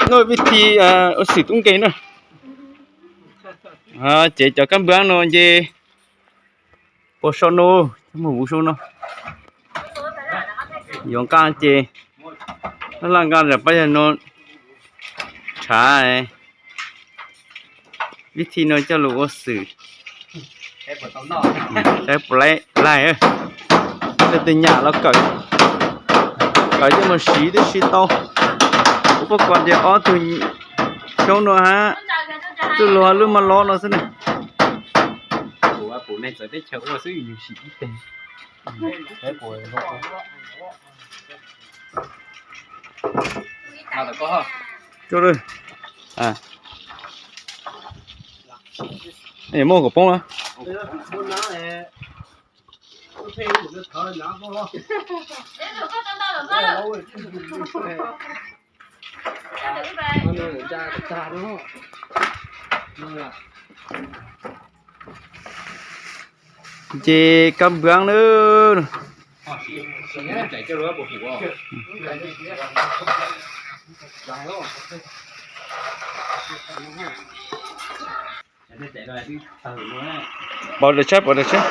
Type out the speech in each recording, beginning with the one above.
No vib thi ua xwm tub nkeeg na. Ces cov kab npab no ces puas so no, coj mus huv so no. Yuav nqaj ces laj nqaj pab yawg no tshav vib thi no coj lug ua xwm. Saib puas laij, leej twg nyam los kawm, kawm coj mus siv twb siv tau. Kuv pom kos tias ob tug xyoob no hab, txuj lug lub maj lob no xwb na. Muaj kom poob na. Ces kab npab na. Pov dawm tshab, pov dawm tshab.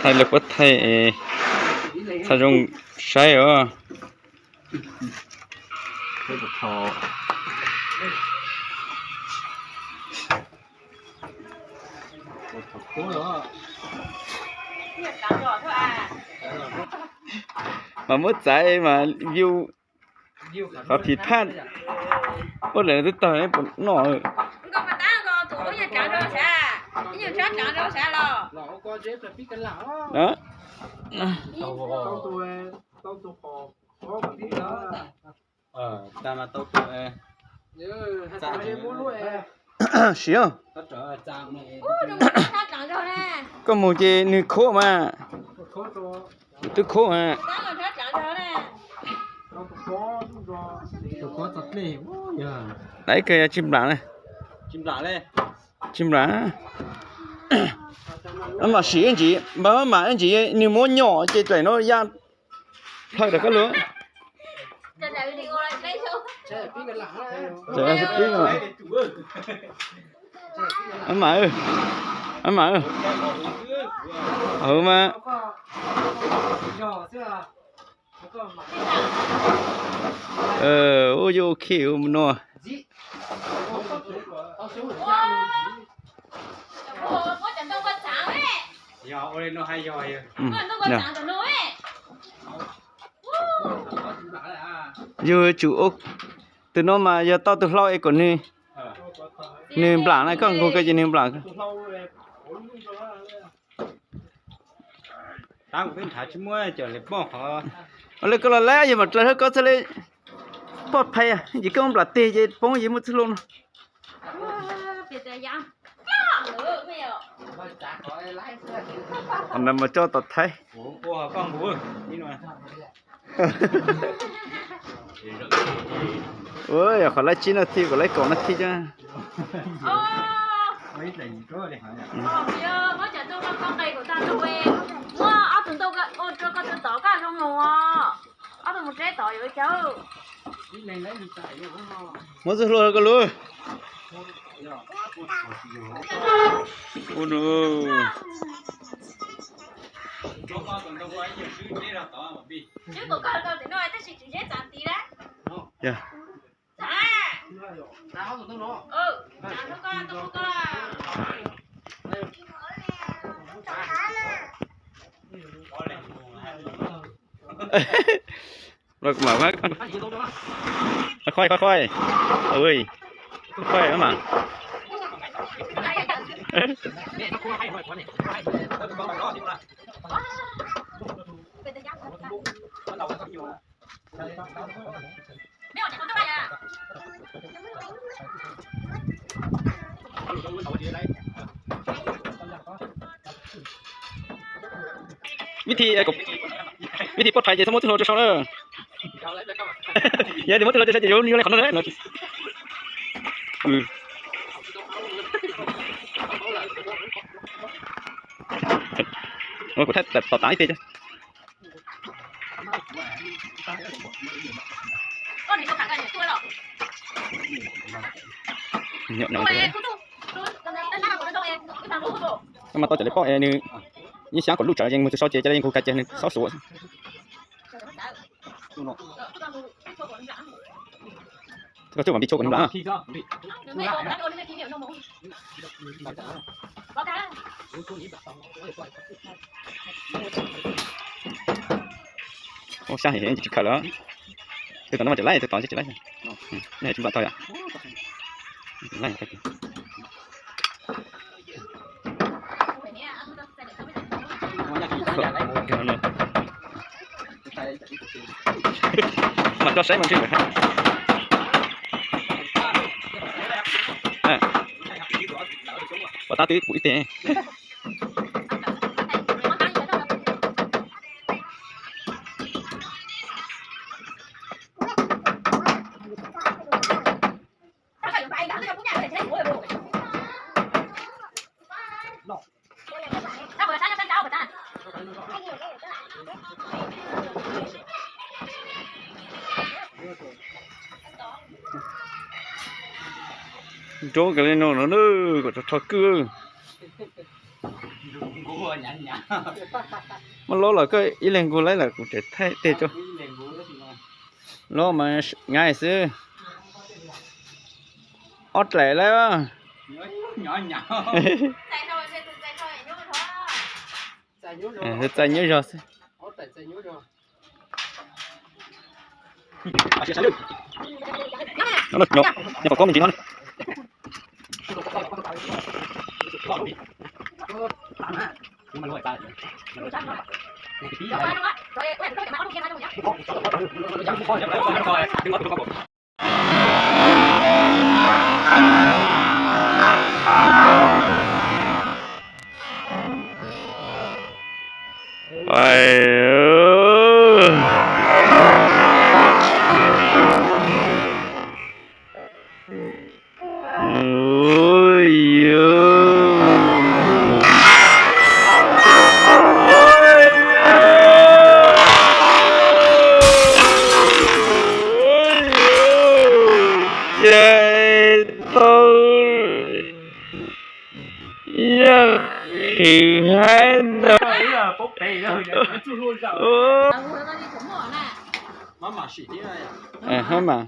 Thaij lawv puab thaij, thaij zoo saib os. Mas muab txaiv mas view qhov phiv phaj. Ua lawm twb tag puas noj. Siav, koj mus ces nws khuab mas. Twb khuab mas. Laiv kawg yog tsis nplam na. Tsis nplam. Mam sim ib ntsis, npam mam ib ntsis nws muab nyom ces dlaim no ya plhaw rau koj lub. Mam, mam, hauv mas. Ua yuav ua khi ua mus no. Yug tsum, tus no mas yog tau tus hlau es kom nws, nws nplam na, koj nqug koj ces nws nplam. Ua le koj los lawm yog mam dlaws hab koj txhaj le poj phais, ces koj nplam tig ces poob ces muaj txwj hlau no. Qhov ntawd mas coj tom Thaib. Ua yog qhov laib tsib no thiaj kom laib kaum no thiaj coj. Muab txwj hlua rau koj lub. Ua no. Khoai, khoai, khoai. Ui, khoai lawm mas. Vib thi, vib thi poj phais ces txhob muab txwj hlua rau sau na. Yog tias muab tug no coj saib ces yuav li qhov no no. Kuv thaij tom tav ib teg. Mas tau cov li poj es nws ib xyab kom luj tsawv, yeej mus txog sau ces cia li yeej kuv ka ces nws xob xuav. Koj coj mas npis tshuaj kom nws nplam. Ua sab heev tsis khaws lawm. Tus tom no mas tseem laib, tus tom tsis laib. Nej tsis nplam tau yom. Mas tso saib mas ntshe pom tab twb pum ib teg. Nrov kiag li no no na, kom rho rho kwj. Muab lob los koj ib leeg nkaug laib lawm kuv tseem thaij tej tso. Lob mas nyaiv xwb. Ob daim lawm. Txais nyuaj zog xwb. Nyob qhov kob me ntsis no. Ces tau yog qhwv haib ntawd. Hab mas.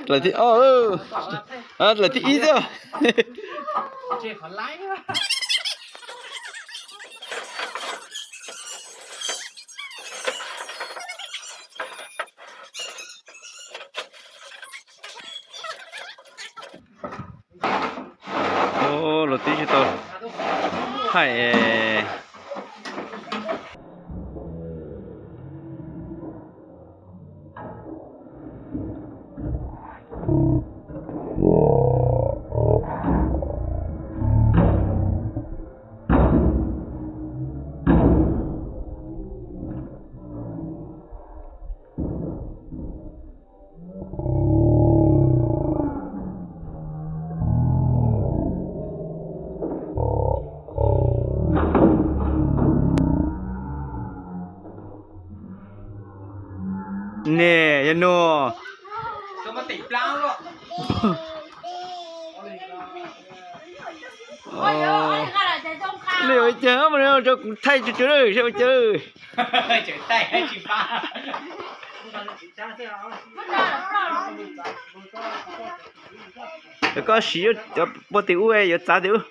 Dlaim thib ob, dlaim thib ib xwb. Ub, luag twb tsis tau thaij. Ne, yog nuav. Li ua cas mas rau kuv thaij tsuag tsuag, saib ua cas. Koj siv cov puag tim ub yuav txav tim ub.